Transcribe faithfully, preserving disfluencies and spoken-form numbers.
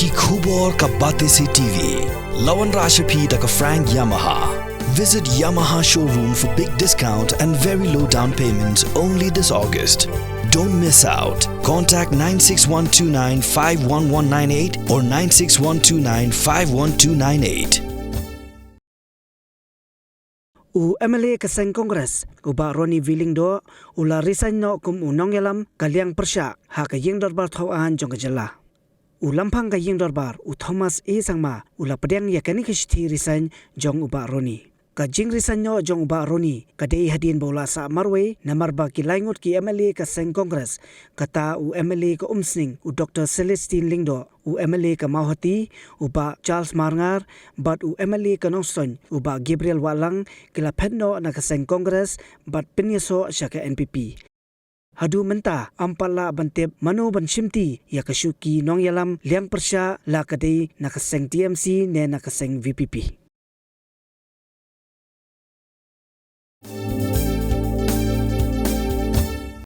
Ki khubor ka Batesi T V. La wanrah sha phi da ka Frank Yamaha. Visit Yamaha showroom for big discount and very low down payment only this August. Don't miss out. Contact nine six one two nine five one one nine eight or nine six one two nine five one two nine eight. U M L A ka seng Congress, u Bah Ronnie V Lyngdoh, u la resign noh kum u nongïalam ka liang pyrshah ha ka ïing dorbar thaw aiñ jong ka jylla. U lamphang ka ïing dorbar, u Thomas A Sangma, u la pdiang ïa kane ka shithi resign jong u Bah Ronnie. Ka jingresign noh jong u Bah Ronnie ka dei hadien ba u la sah marwei namar ba ki laingut ki M L A ka seng Congress, kata u M L A ka Umsning, u Doctor Celestine Lyngdoh, u M L A ka Mawhati, u Bah Charles Marngar, bad u M L A ka Nongstoiñ, u Bah Gabriel Wahlang, ki la phet noh na ka seng Congress bad pynïasoh sha ka N P P. Haduh mynta ym pat lah ban tip mano ban shimti ïa ka shuki nongïalam liang pyrshah, la ka dei na ka seng T M C ne na ka seng V P P.